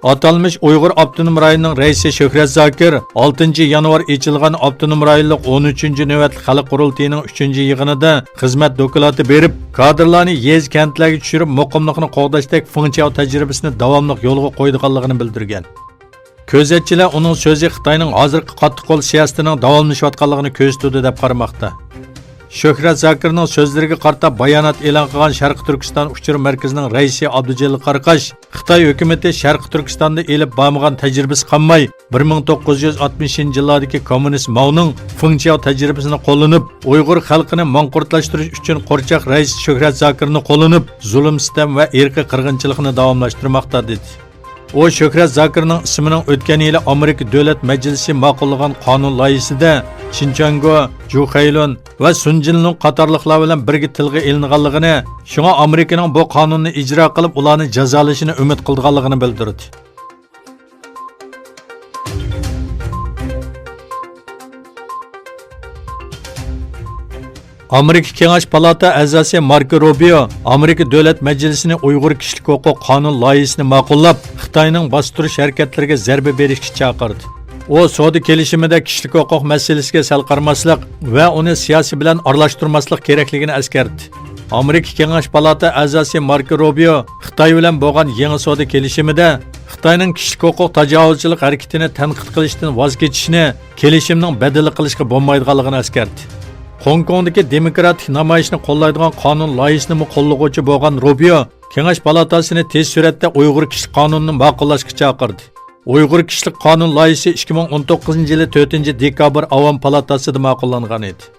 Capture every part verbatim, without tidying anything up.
ئاتالمىش ئۇيغۇر ئاپتونوم رايونىنىڭ رەئىسى شۆھرەت زاكىر ئالتىنچى يانۋار ئېچىلغان ئاپتونوم رايونلۇق ئون ئۈچىنچى نۆۋەتلىك خەلق قۇرۇلتىيىنىڭ ئۈچىنچى يىغىنىدا خىزمەت دوكلاتى بېرىپ، كادىرلارنى يېزا، كەنتلەرگە چۈشۈرۈپ، مۇقىملىقنى قوغداشتەك فېڭچياۋ تەجرىبىسىنى داۋاملىق يولغا قويىدىغانلىقىنى بىلدۈرگەن. كۆزەتچىلەر ئۇنىڭ سۆزى خىتاينىڭ ھازىرقى قاتتىق قول سىياسىتىنىڭ داۋاملىشىۋاتقانلىقىنى كۆرسىتىدۇ، دەپ قارىماقتا. شۆھرەت زاكىرنىڭ سۆزلىرىگە قارىتا بايانات ئېلان قىلغان شەرقىي تۈركىستان ئۇچۇر مەركىزىنىڭ رەئىسى ئابدۇجېلىل قاراقاش، خىتاي ھۆكۈمىتى شەرقىي تۈركىستاندا ئېلىپ بارمىغان تەجرىبىسى قالماي، بىر مىڭ توققۇز يۈز ئاتمىشىنچى يىللاردىكى كوممۇنىست ماۋنىڭ فېڭچياۋ تەجرىبىسىنى قوللىنىپ، ئۇيغۇر خەلقىنى ماڭقۇرتلاشتۇرۇش ئۈچۈن قورچاق رەئىسى شۆھرەت زاكىرنى قوللىنىپ، زۇلۇم-سىتەم ۋە ئىرقىي قىرغىنچىلىقنى داۋاملاشتۇرماقتا، دېدى. ئۇ شۆھرەت زاكىرنىڭ ئىسمىنىڭ ئۆتكەن يىلى ئامېرىكا دۆلەت مەجلىسى ماقۇللىغان قانۇن لايىھىسىدە شىنچاڭگو، جۇخەيلۇن ۋە سۇنجىنلۇن قاتارلىقلار بىلەن بىرگە تىلغا ئېلىنغانلىقىنى، شۇڭا ئامېرىكىنىڭ بۇ قانۇننى ئىجرا قىلىپ، ئۇلارنى جازالىشىنى ئۈمىد قىلىدىغانلىقىنى بىلدۈردى. ئامېرىكا كېڭەش پالاتا ئەزاسى ماركو روبىيو ئامېرىكا دۆلەت مەجلىسىنى ئۇيغۇر كىشىلىك ھوقۇق قانۇن لايىھىسىنى ماقۇللاپ، خىتاينىڭ باستۇرۇش ھەرىكەتلىرىگە زەربە بېرىشكە چاقىردى. ئۇ سودا كېلىشىمىدە كىشىلىك ھوقۇق مەسىلىسىگە سەل قارىماسلىق ۋە ئۇنى سىياسىي بىلەن ئارىلاشتۇرماسلىق كېرەكلىكىنى ئەسكەرتتى. ئامېرىكا كېڭەش پالاتا ئەزاسى ماركو روبىيو خىتاي بىلەن بولغان يېڭى سودا كېلىشىمىدە خىتاينىڭ كىشىلىك ھوقۇق تاجاۋۇزچىلىق ھەرىكىتىنى تەنقىد قىلىشتىن ۋاز كېچىشنى كېلىشىمنىڭ بەدىلى قىلىشقا بولمايدىغانلىقىنى ئەسكەرتتى. خوڭكوڭدىكى دېموكراتىك نامايىشنى قوللايدىغان قانۇن لايىھىسىنىمۇ قوللىغۇچى بولغان روبىيو كېڭەش پالاتاسىنى تېز سۈرئەتتە ئۇيغۇر كىشىلىك قانۇنىنى ماقۇللاشقا چاقىردى. ئۇيغۇر كىشىلىك قانۇن لايىھىسى ئىككى مىڭ ئون توققۇزىنچى يىلى تۆتىنچى دېكابىر ئاۋام پالاتاسىدا ماقۇللانغان ئىدى.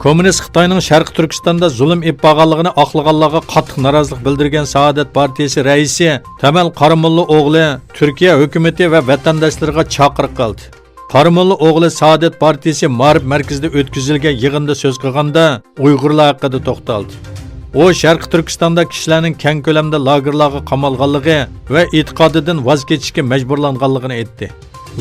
كوممۇنىست خىتاينىڭ شەرقىي تۈركىستاندا زۇلۇم ئېلىپ بارغانلىقىنى ئاقلىغانلارغا قاتتىق نارازىلىق بىلدۈرگەن سائادەت پارتىيىسى رەئىسى تەمەل قارىموللا ئوغلى تۈركىيە ھۆكۈمىتى ۋە ۋەتەنداشلىرىغا چاقىرىق قىلدى. قارىموللا ئوغلى سائادەت پارتىيىسى مائارىپ مەركىزىدە ئۆتكۈزۈلگەن يىغىندا سۆز قىلغاندا، ئۇيغۇرلار ھەققىدە توختالدى. ئۇ شەرقىي تۈركىستاندا كىشىلەرنىڭ كەڭ كۆلەمدە لاگېرلارغا قامالغانلىقى ۋە ئېتىقادىدىن ۋاز كېچىشكە مەجبۇرلانغانلىقىنى ئېيتتى.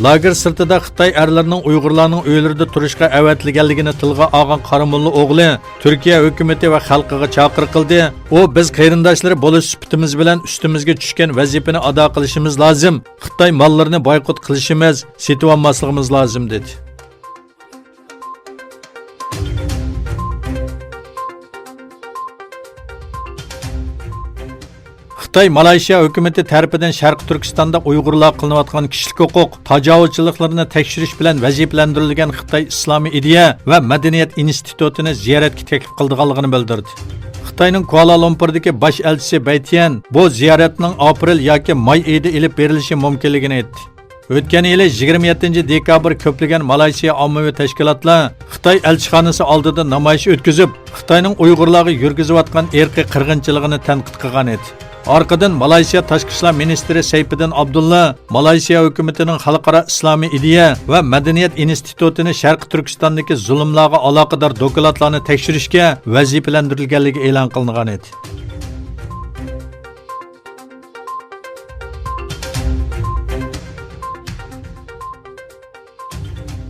لاگېر سىرتىدا خىتاي ئەرلىرىنىڭ ئۇيغۇرلارنىڭ ئۆيلىرىدە تۇرۇشقا ئەۋەتىلگەنلىكىنى تىلغا ئالغان قارىموللا ئوغلى تۈركىيە ھۆكۈمىتى ۋە خەلقىگە چاقىرىق قىلدى. ئۇ، بىز قېرىنداشلىرى بولۇش سۈپىتىمىز بىلەن ئۈستىمىزگە چۈشكەن ۋەزىپىنى ئادا قىلىشىمىز لازىم. خىتاي ماللىرىنى بايقۇت قىلىشىمىز، سېتىۋالماسلىقىمىز لازىم، دېدى. خىتاي مالايشىيا ھۆكۈمىتى تەرىپىدىن شەرقىي تۈركىستاندا ئۇيغۇرلارغا قىلىنىۋاتقان كىشىلىك ھوقۇق تاجاۋۇزچىلىقلىرىنى تەكشۈرۈش بىلەن ۋەزىپىلەندۈرۈلگەن خىتاي ئىسلامىي ئىدىيە ۋە مەدەنىيەت ئىنستىتۇتىنى زىيارەتكە تەكلىپ قىلىدىغانلىقىنى بىلدۈردى. خىتاينىڭ كۇئالا لۇمپۇردىكى باش ئەلچىسى بەي تيەن بۇ زىيارەتنىڭ ئاپرېل ياكى ماي ئېيىدا ئېلىپ بېرىلىشى مۇمكىنلىكىنى ئېيتتى. ئۆتكەن يىلى يىگىرمە يەتتىنچى دېكابىر كۆپلىگەن مالايشىيا ئاممىۋى تەشكىلاتلار خىتاي ئەلچىخانىسى ئالدىدا نامايىش ئۆتكۈزۈپ، خىتاينىڭ ئۇيغۇرلارغا يۈرگۈزۈۋاتقان ئىرقىي قىرغىنچىلىقىنى تەنقىد قىلغان ئىدى. ئارقىدىن مالايشىيا تاشقى ئىشلار مىنىستىرى سەيپىدىن ئابدۇللا مالايشىيا ھۆكۈمىتىنىڭ خەلقئارا ئىسلامىي ئىدىيە ۋە مەدەنىيەت ئىنستىتۇتىنى شەرقىي تۈركىستاندىكى زۇلۇملارغا ئالاقىدار دوكلاتلارنى تەكشۈرۈشكە ۋەزىپىلەندۈرۈلگەنلىكى ئېلان قىلىنغان ئىدى.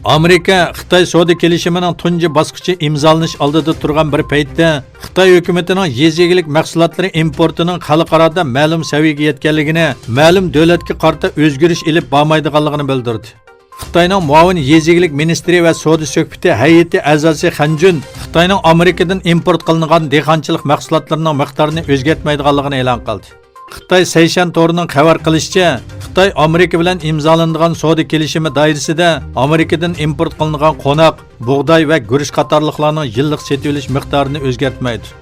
ئامېرىكا خىتاي سودا كېلىشىمىنىڭ تۇنجى باسقۇچى ئىمزالىنىش ئالدىدا تۇرغان بىر پەيتتە، خىتاي ھۆكۈمىتىنىڭ يېزا ئىگىلىك مەھسۇلاتلىرى ئىمپورتىنىڭ خەلقئارادا مەلۇم سەۋىيەگە يەتكەنلىكىنى، مەلۇم دۆلەتكە قارىتا ئۆزگىرىش ئېلىپ بارمايدىغانلىقىنى بىلدۈردى. خىتاينىڭ مۇئاۋىن يېزا ئىگىلىك مىنىستىرى ۋە سودا سۆھبىتى ھەيئىتى ئەزاسى خەن جۈن خىتاينىڭ ئامېرىكىدىن ئىمپورت قىلىنغان دېھقانچىلىق مەھسۇلاتلىرىنىڭ مىقدارىنى ئۆزگەرتمەيدىغانلىقىنى ئېلان قىلدى. خىتاي سەيشەن تورىنىڭ خەۋەر قىلىشىچە، خىتاي ئامېرىكا بىلەن ئىمزالىنىدىغان سودا كېلىشىمى دائىرىسىدە ئامېرىكىدىن ئىمپورت قىلىنغان قوناق، بۇغداي ۋە گۈرۈچ قاتارلىقلارنىڭ يىللىق سېتىۋېلىش مىقدارىنى ئۆزگەرتمەيدۇ.